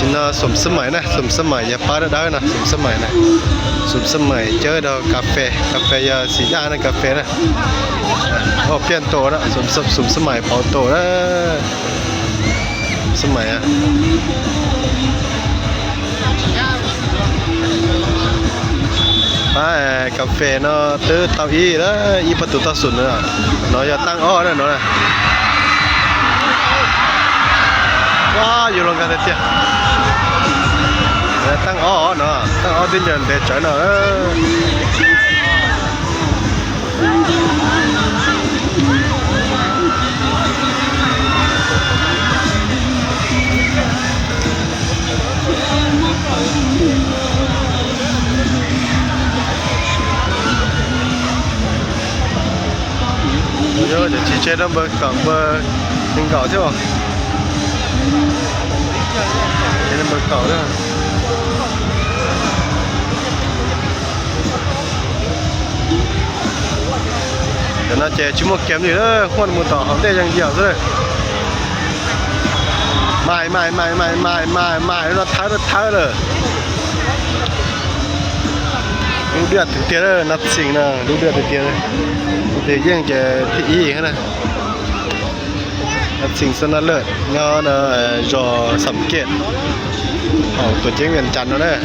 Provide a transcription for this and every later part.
ຊິນະ ສົມສະໄໝນະ ສົມສະໄໝ ຢ່າປາດເດີນະ ສົມສະໄໝນະ ສົມສະໄໝ ເຈີດອກກາເຟ ກາເຟ ຢ່າສີດານະ ກາເຟນະ ໂອ້ ປ່ຽນໂຕນະ ສົມ ສົມສະໄໝ ເປົາໂຕນະ ສົມສະໄໝອະ. ປາ ກາເຟເນາະ ຕື້ເຕົາອີເດີ ອີປະຕູເຕົ້າສູນເນາະ ເນາະ ຢ່າຕັ້ງອໍເດີເນາະ ວ້າ ຢູ່ລົງກັນເຕຍ ຢ່າຕັ້ງອໍເນາະ ຕັ້ງອໍດິນເດີນເດຈອຍເນາະ ເອີ. ໂອ້ຍ ດຽວຊິເຊັກນຳເບີເກົ່າ ເບີໜຶ່ງເກົ້າເທື່ອ ເຊັກນຳເບີເກົ່າເດີ. ດຽວນະ ເຈ ຊິໝົດເກມນີ້ເດີ ຮວນໝູ່ຕໍ່ ຫອມແດດຢ່າງດຽວເດີ ໝາຍ ໝາຍ ໝາຍ ເນາະ ທ້າຍ ທ້າຍເລີຍ ດຸເດືອດເຕຍເດີ ນັດຊິງນະ ດຸເດືອດເຕຍເລີຍ ເຕຍແຍ່ງແຈທີ່ອີຫັ້ນນະ. ຊິງຊະນະເລີດງານ ເອີ ຈອສຳເກດ ອອກຕົວເຈັງວຽງຈັນເນາະເດີ ອ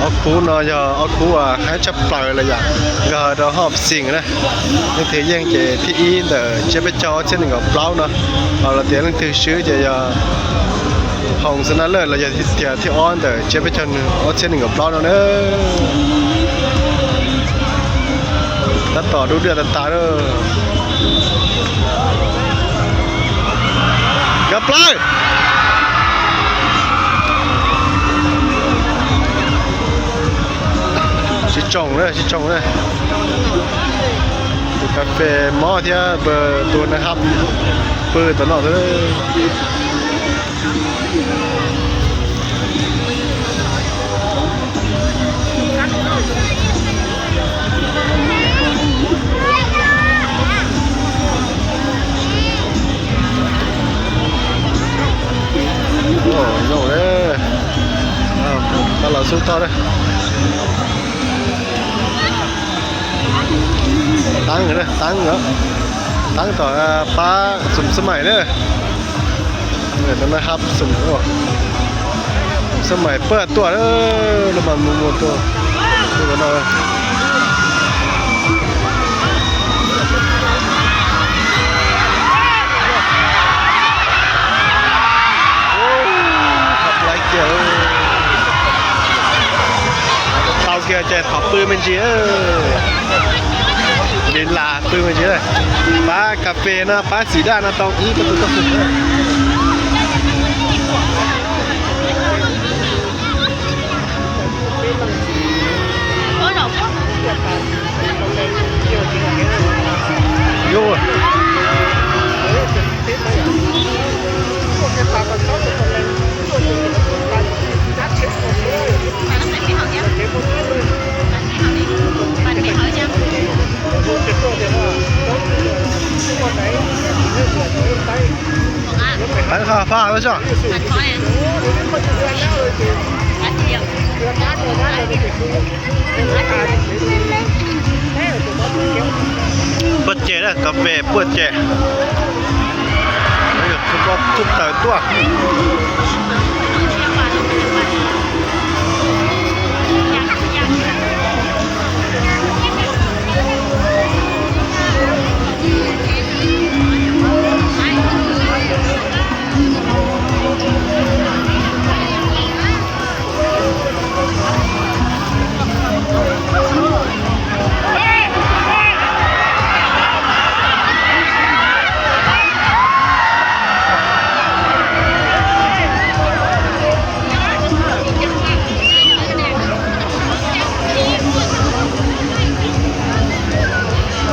ອກຄູເນາະ ຈອ ອອກຄູ ອາ ໃຫ້ຈະເປີລະຍະ ກໍດອກຮອບຊິງນະ ເທແຍ່ງເຈທີ່ອີນເດີ ເຈໄປຈອເຊັ່ນກັບເປົາເນາະ ເອົາລະເຕຍໜັງສືຊື່ເຈຍາ ຮອງຊະນະເລີດລະຍະທີ່ ທີ່ອອນເດີ ເຈໄປຈອອອກເຊັ່ນກັບເປົາເນາະເດີ. ຕັດຕໍ່ດຸເດືອດຕາຍເດີ ກັບປາຍ ຊິຈ່ອງເດີ ຊິຈ່ອງເດີ ກາເຟໝໍ້ເທື່ອ ເບີໂຕນະຄັບ ເປີດຕະຫຼອດເດີ. ໂອ້ ໂຍກເດີ ເອົາ ຕະຫຼອດສູ້ຕໍ່ເດີ. ຕັ້ງເດີ ຕັ້ງເດີ ຕັ້ງຕໍ່ ອາ ປ້າສົມສະໄໝເດີ ເອີ ນັ້ນນະຄັບ ສົມ ໂອ້ ສົມສະໄໝເປີດຕົວເດີ ລະບາດໝູ່ຕົວ ຕົວເນາະ ໂອ້ ຂັບຫຼາຍ ເກວ ເຕົາແກວແຈກຂອບປືນແມ່ນຈີເອີ ເວລາປືນແມ່ນຈີເອີ ປາກາເຟນະ ປາສີດານະ ຕ້ອງອີປະຕູຕ້ອງສຸດເອີ ໂອ້ ເປີດແຈເດີ ກາເຟເປີດແຈ ທຸບເຕົາຕົວ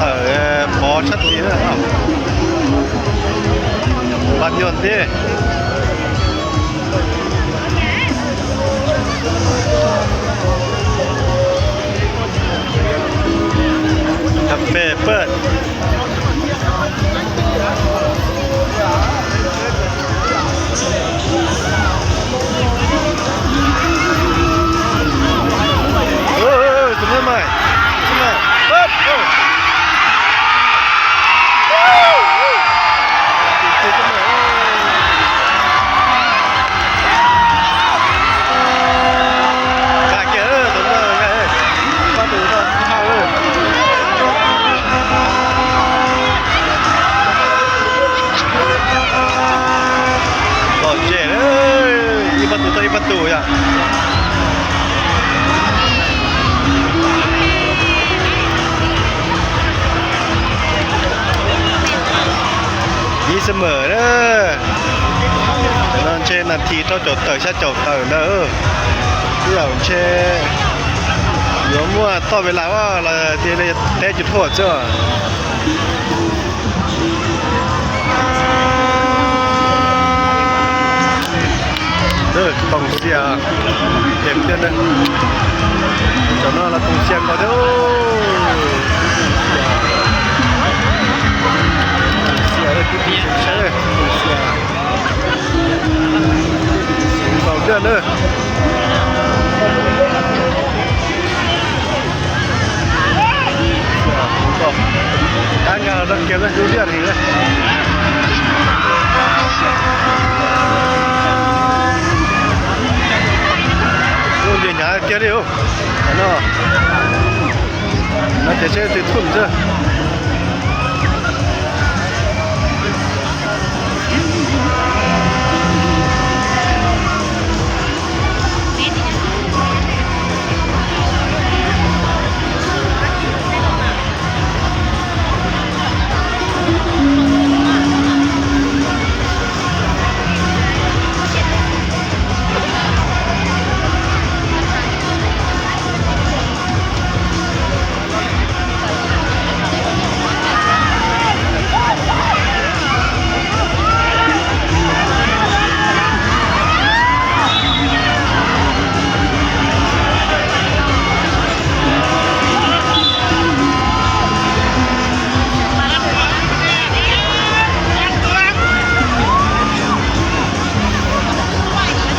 ເອີ ພໍຊັດເຈນແລ້ວເນາະ ບັດຍົນເດ້. ກາເຟເປີດ. ຕູ້ຢາກ ມີສະເໝີເດີ ນອນເຊນາທີເທົ່າເຈົ້າເຕີ ຊະເຈົ້າເຕີເດີ ດຽວເຊ ດຽວມົວຕໍ່ເວລາວ່າລາວຊິໄດ້ແຕະຈຸດໂທດເຈົ້າ. ເດີ ກອງເຊຍເຕັມເຕັມເດີ ເຈົ້ານ້ອຍລະກອງເຊຍກໍເດີ ໂອ້ ກອງເຊຍເດີ ກອງເຊຍ ກອງເຊຍ ສອງເດືອນເດີ. ການງານເຮົາເກມນະ ດູເດືອດອີກເລີຍ ໂອ້ ເຢັນຫຍັງເກມນີ້ ໂອ້ ເນາະ ໜ້າຈະເຊຖືທຸ່ມເດີ້.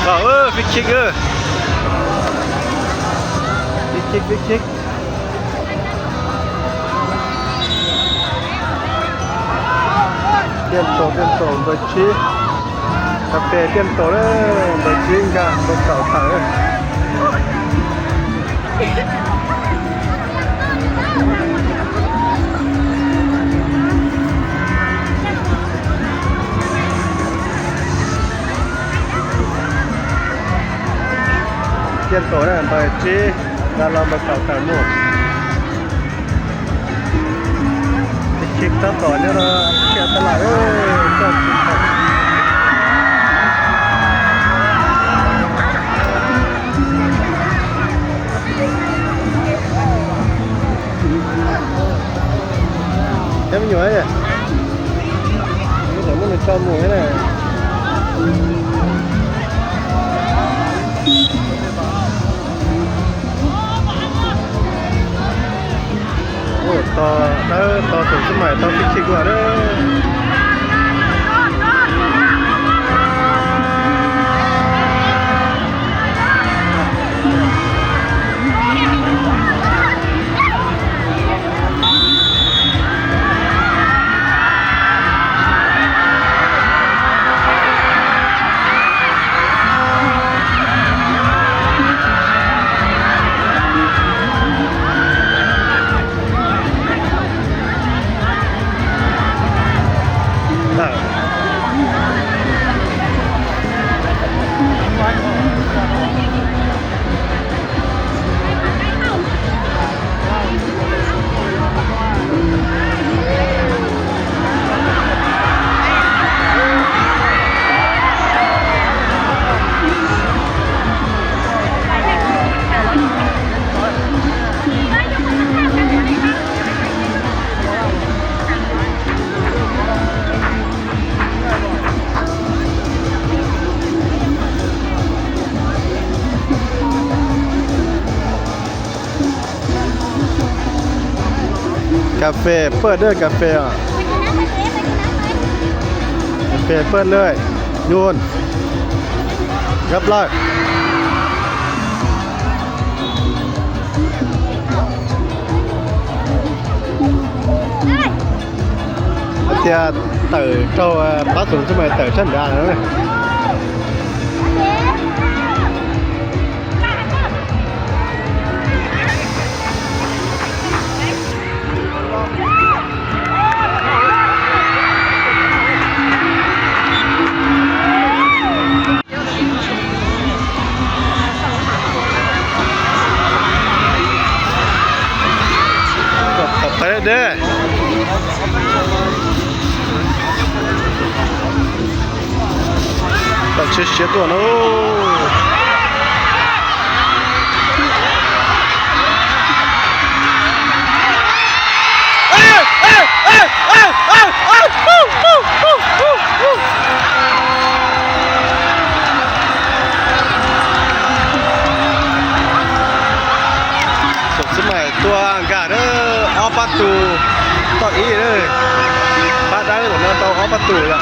ເອີ ຟຣີຄິກ ເອີ ຟຣີຄິກ ຟຣີຄິກ. ປ່ຽນໂຕ ປ່ຽນໂຕ ເບີຊີ ກາເຟປ່ຽນໂຕເດີ ເບີຊີກະບໍ່ເຂົ້າທາງເດີ. ປ່ຽນໂຕເດີ ເບີຊີ ລະລອງໄປເຂົ້າທາງໂມ ຄລິກຕໍ່ຕໍ່ເດີ ເຂດຕະຫຼາດເອີຍ ແລ້ວມັນຢູ່ໃນນີ້ ມີແຕ່ມັນເຂົ້າໝູ່ນີ້ແຫຼະ. ໂອ້ ຕໍ່ ເອີ ຕໍ່ສົນສະໄໝ ຕໍ່ຄິກໆ ວ່າເດີ. ກາເຟເປີດເດີ ກາເຟ ອະ ກາເຟເປີດເລີຍ ໂຍນ ກັບລາກ. ເທື່ອເຕີເຂົ້າ ອາ ປາສົນສະໄໝເຕີຊັ້ນດາແລ້ວນະ. ເ ເຊຍຕົວໂນ ສົມສະໄໝຕົວອັງກາເດີ ເອົາປະຕູຕໍ່ອີເດີ ປະໄດ້ແລ້ວເນາະ ຕ້ອງເອົາປະຕູລະ.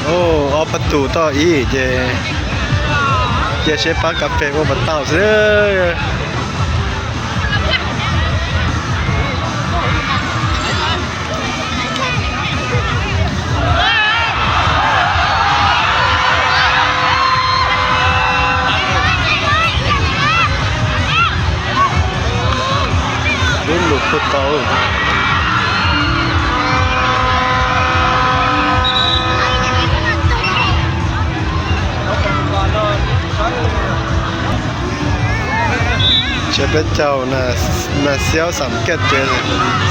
ໂອ້ ເອົາປະຕູຕໍ່ອີເຈ ເຈເຊປາກາເຟໂອບາເຕົ້າເດີ. ລຸ້ນລຸກພຸດເຕົາ. ເຊບເປັດເຈົ້າ ໜ້າ ໜ້າຊຽວສາມເຈັດເຈັດ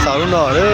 ສາວລູກໜໍ່ເດີ.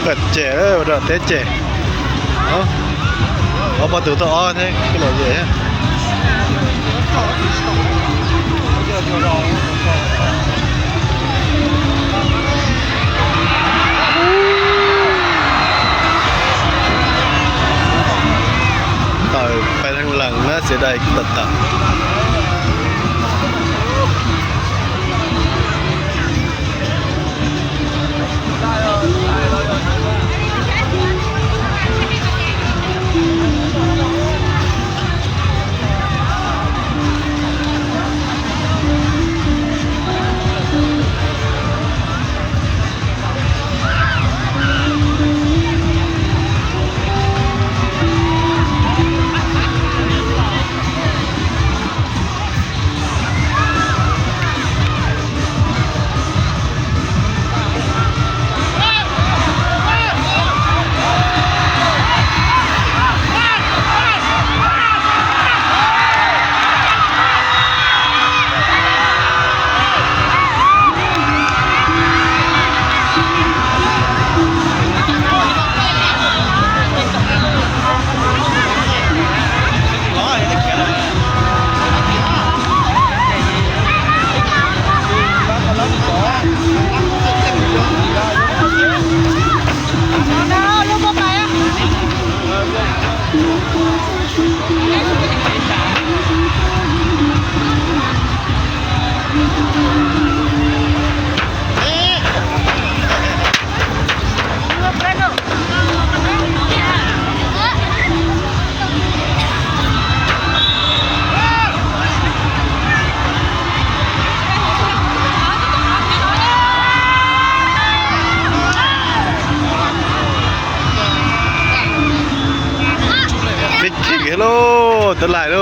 ເປີດເຈເດີ ເຕະເຈ ເອົາ ເອົາປະຕູຕໍ່ອອກແທ້ ຂຶ້ນມາເຈ ໄປທາງຫຼັງ ໜ້າເສຍດາຍຕັດໆ. ເ ໂລ ຕົວຫຼາຍໂລ.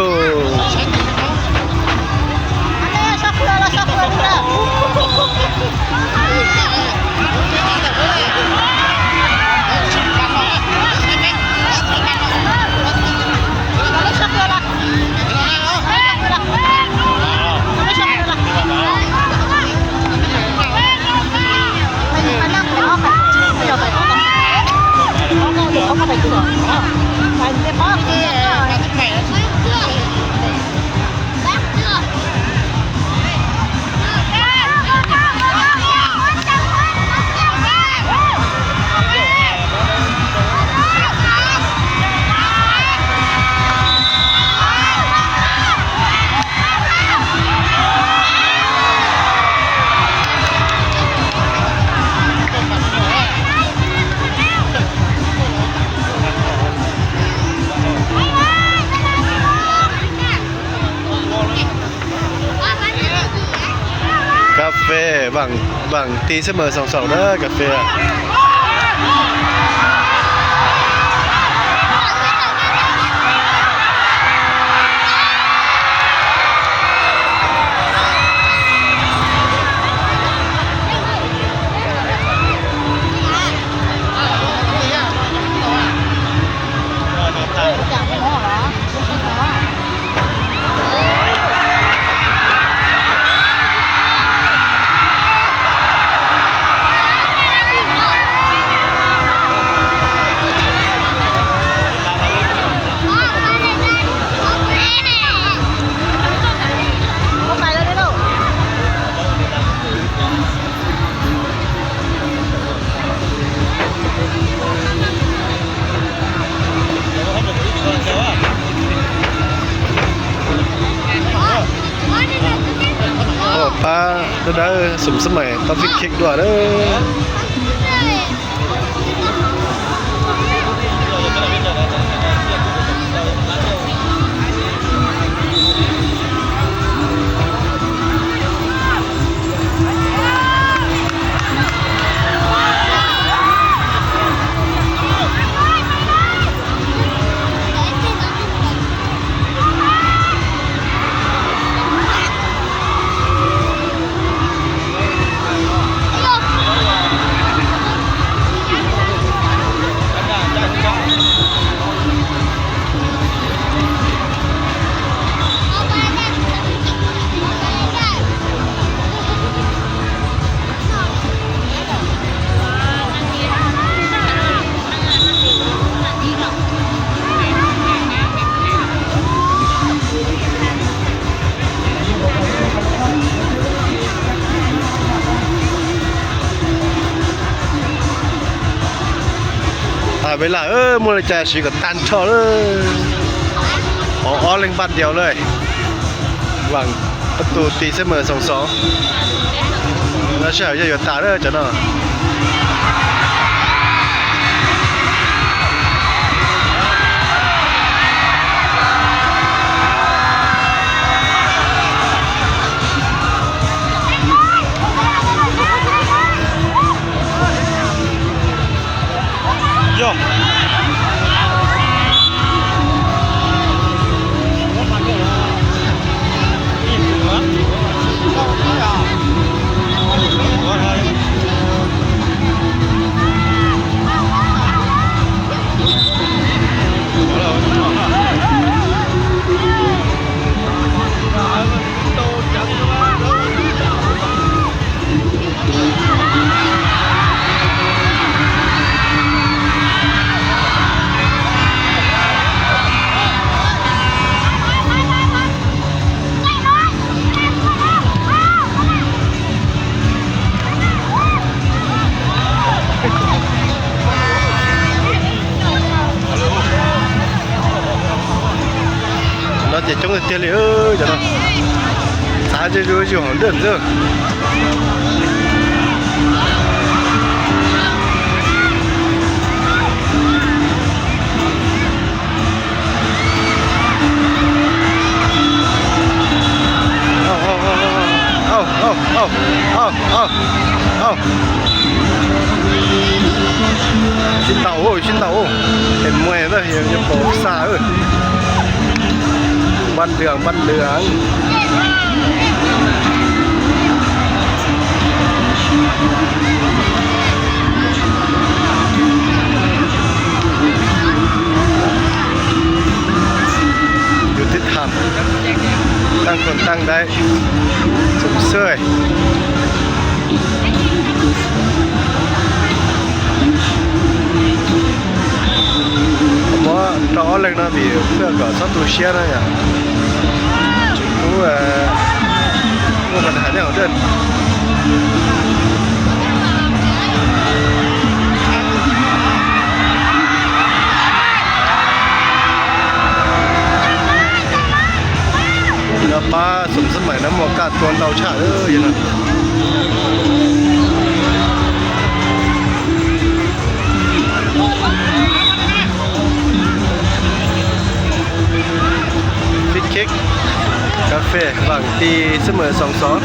ກາເຟ ຫວັງ ຫວັງຕີສະເໝີ ສອງສອງ ເດີ ກາເຟ. ໂອ້ ປ້າ ເດີ ເດີ ສົມສະໄໝ ຕ້ອງຟີດເຄັກດ້ວຍເດີ. ອາ ເວລາ ເອີ ໂມເລຈາຊີກະຕັນເທາະເລີຍ ອໍ ອໍ ເລັ່ງບາດດຽວເລີຍ ຫວັງປະຕູຕີສະເໝີ ສອງສອງ ລາຊາເຢຍໂຍຕາເດີ ເຈົ້າເນາະ. ເນາະ ເຈຈົງເຕເລ ເອີຍ ເຈົ້າເນາະ ສາເຈດູຢູ່ຫ້ອງເດີມເດີ. ເອົາ ເອົາ ຊິນເຕົາ ໂອ້ຍ ຊິນເຕົາ ໂອ້ຍ ເຫັນມວຍເດີ ຢ່າ ຢ່າປອກສາເອີຍ. ບ້ານເຫຼືອງ ບ້ານເຫຼືອງ ຍຸຕິທຳ ຕ່າງຄົນຕ່າງໄດ້ ຊົມເຊີຍ. ເພາະວ່າຕອນແລກນະ ມີເພື່ອກໍຊອດຕູເຊຍນະຫຍັງ ໂອ້ ເອີ ໂອ້ ບັນຫາແນວເດີນ. ເຮືອປ້າສົມສະໄໝນຳ ອາກາດກວນເຕົາຖ່ານເດີຢູ່ນະ. ຟຣີຄິກ ກາເຟ ຫວ່າງຕີສະເໝີ ສອງສອງ.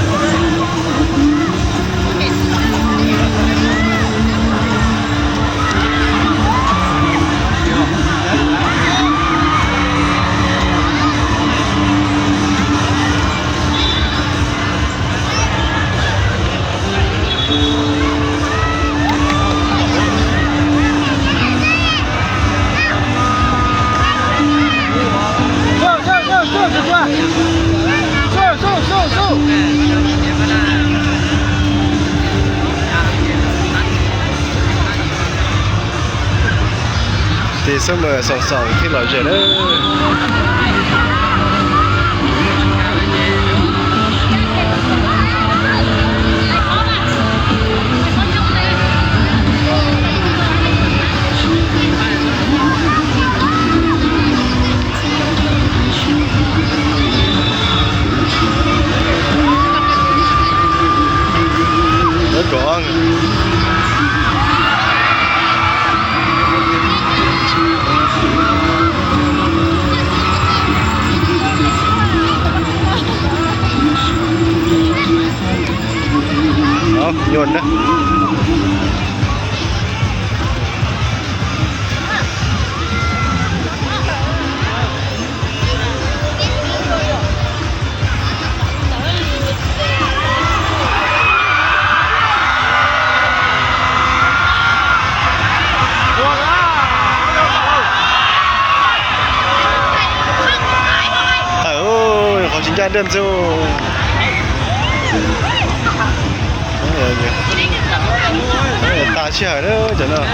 ຕີສະເໝີ ສອງສອງ ທີ່ລອຍເຈເດີ. ເອົາ ໂຍນເດີ. ໂອ້ຍ ເຂົາຊິຢ້ານເດີນສູ່ ເອີ ຕາເຊື່ອເດີເຈົ້າເນາະ.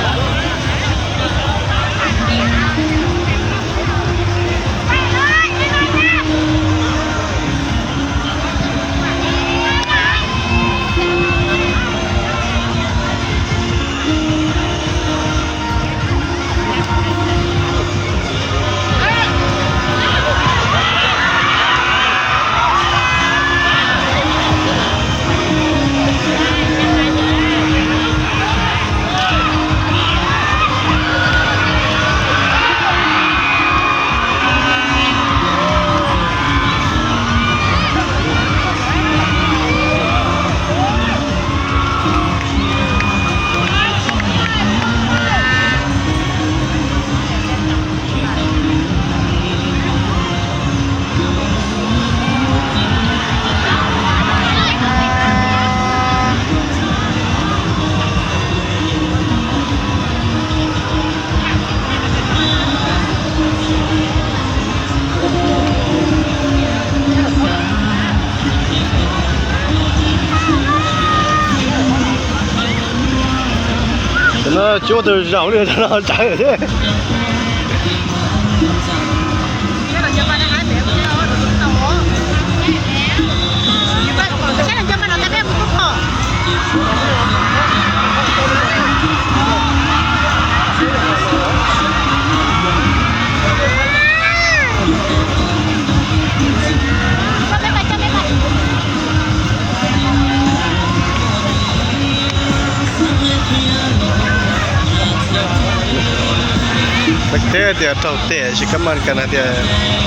ບັກເຕີດຽວເຖົ້າແຕ່ຊິກຳມັນກັນນະ ດຽວ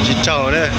ຊິເຖົ້າເດີ. ເ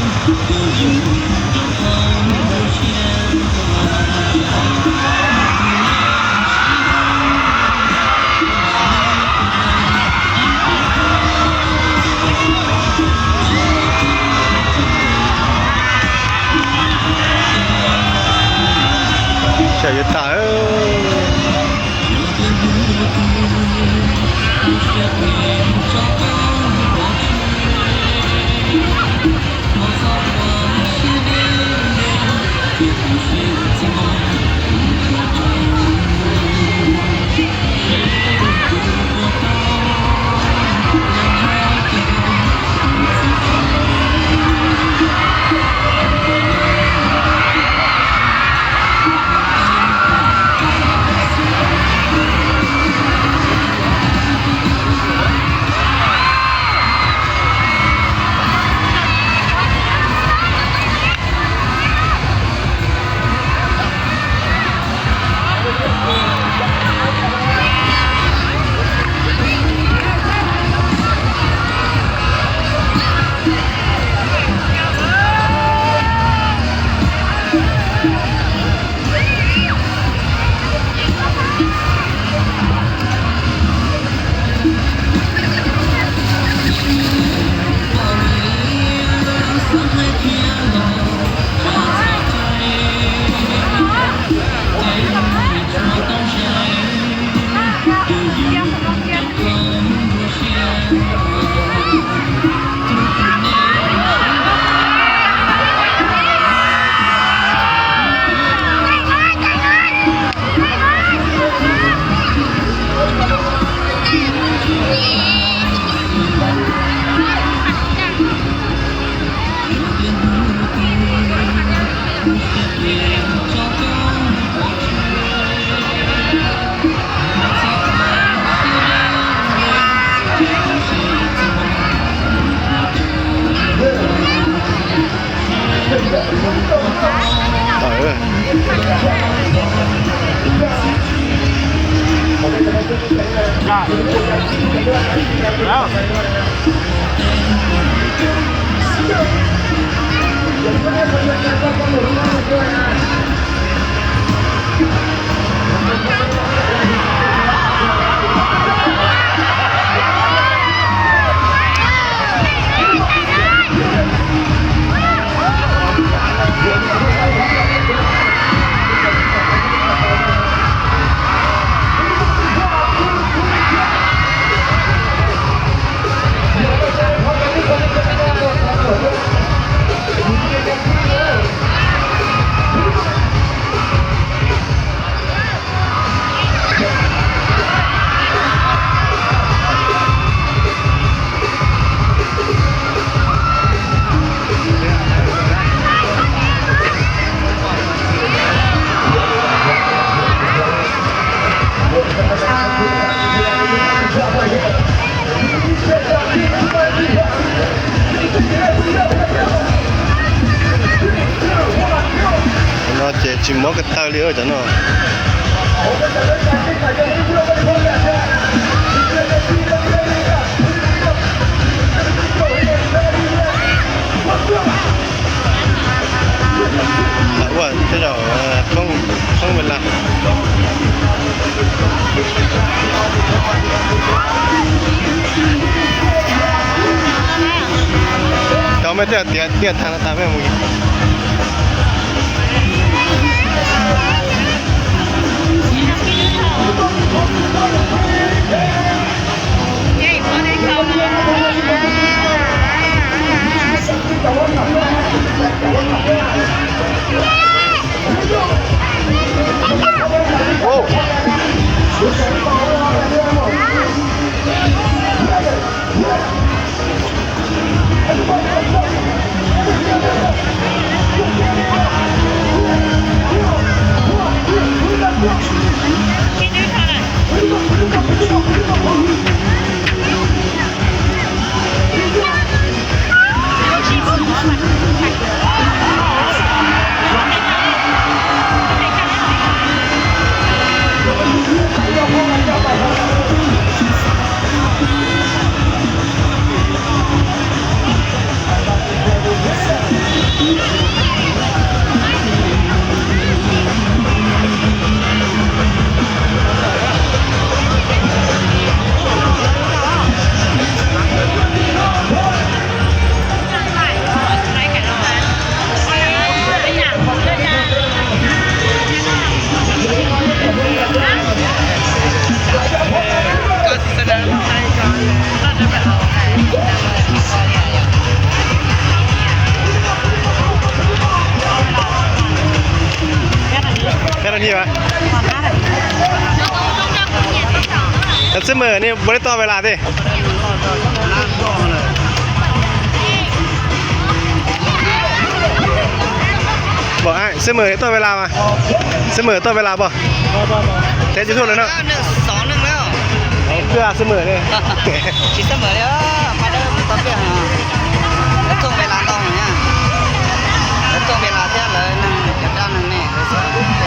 ເນາະ ເຈຈິມ ເນາະ ກະເຕີເລີຍເນາະ. ວ່າເຈົ້າ ເອີ ທ່ວງ ທ່ວງເວລາ ເຈົ້າແມ່ນເຈົ້າ ຕຽດ ຕຽດທາງໜ້າຕາແມ່ນມື້ກີ້. ໂອ້ ແຄ່ນັ້ນນີ້ຫວາ? ແລ້ວເສມີນີ້ບໍ່ໄດ້ຕໍ່ເວລາຕິ? ບໍ່ອ້າຍ ເສມີຕໍ່ເວລາມາ ເສມີຕໍ່ເວລາບໍ່? ບໍ່ ບໍ່ ບໍ່ ແຕ່ຈຸດໂທດແລ້ວເນາະ ໜຶ່ງສອງໜຶ່ງແລ້ວ ເອີ ເສມີເລີຍ ຊິເສມີແລ້ວ ມາເດີ ຕໍ່ເປນ ແລ້ວໂກງເວລາຕໍ່ຫຍັງ ແລ້ວໂກງເວລາແທ້ເລີຍ ໜຶ່ງ ກັບ ໜຶ່ງ ນີ້ ເລີຍ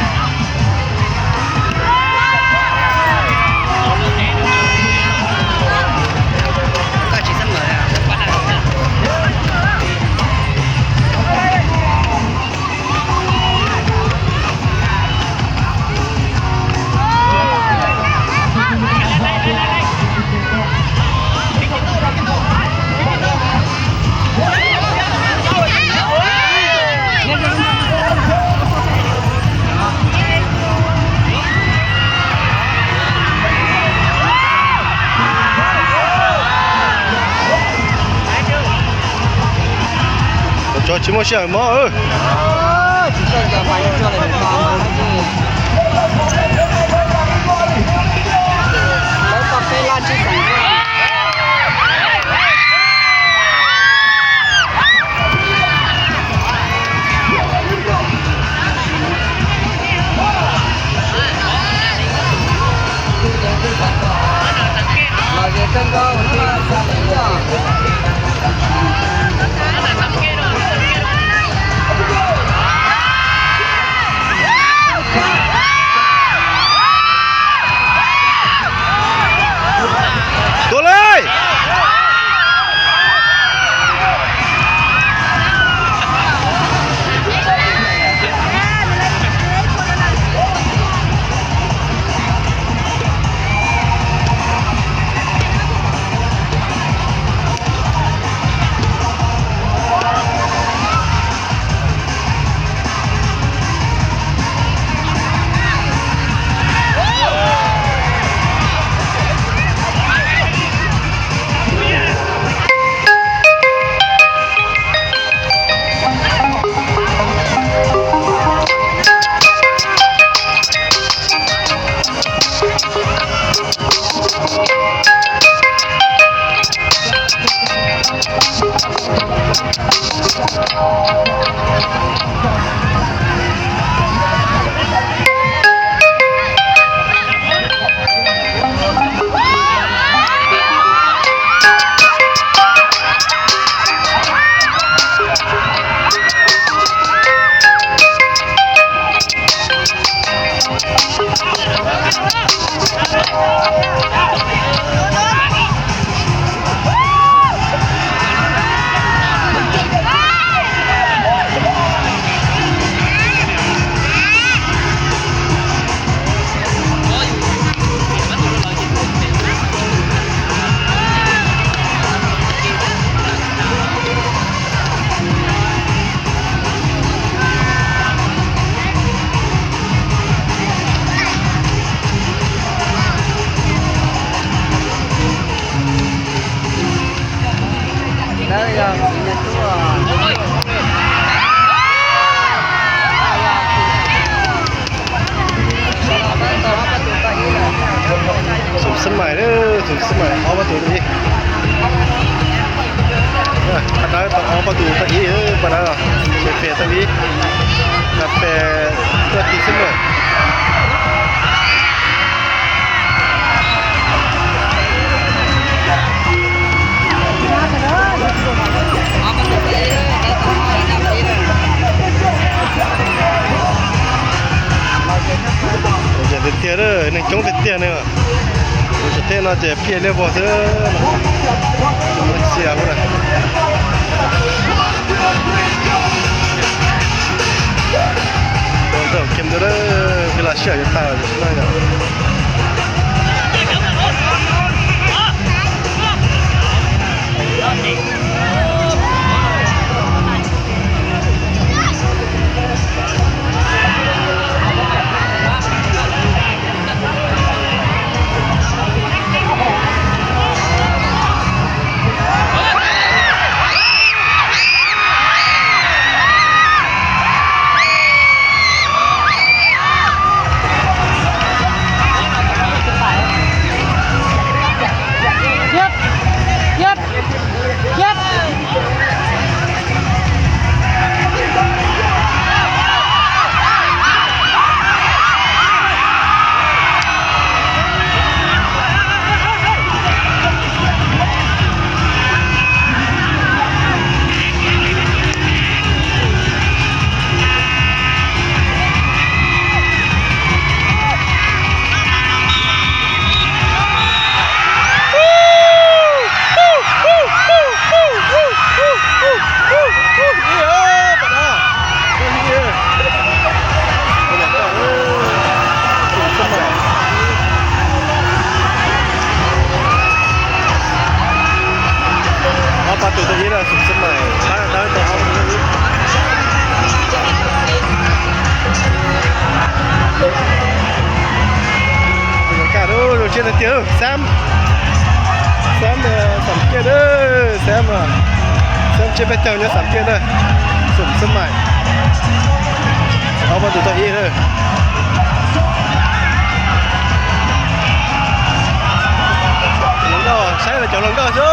ສົມສະໄໝເດີ ສົມສະໄໝ ເອົາປະຕູຕົວອີກ ເອີ ປະດາວຕ້ອງເອົາປະຕູຕົວອີກເດີ ປະດາວ ເຟ ເຟ ຕົວອີກ ກາເຟ ເພື່ອຕີສະເໝີ. ຢ່າໄປເຕະເດີ ໜຶ່ງຈົ່ງໄປເຕະເດີ ຈະເຕະເນາະ ຈະເພລຽວບໍ່ເດີ ເສຍພຸ້ນນະ. ໂດນເຕີບເຂັມເດີ ເວລາເຊຍຢູ່ທ່າໜ້ອຍນະ. ເອົາປະຕູຕົວນີ້ລະ ສົມສະໄໝ ຖ້າ ຖ້າຕ້ອງເອົາ ບັນຍາກາດ ໂອ້ ໂອເຄ ແຊມ ແຊມ ເອີ ສາມເກດເດີ ແຊມ ແຊມ ເຈັບໄປເຈົ້າຍອດສາມເກດເດີ ສົມສະໄໝ ເອົາປະຕູຕົວອີກເດີ. ລອງເດີ ໃຊ້ລະເຈົ້າ ລອງເດີ ໂອ້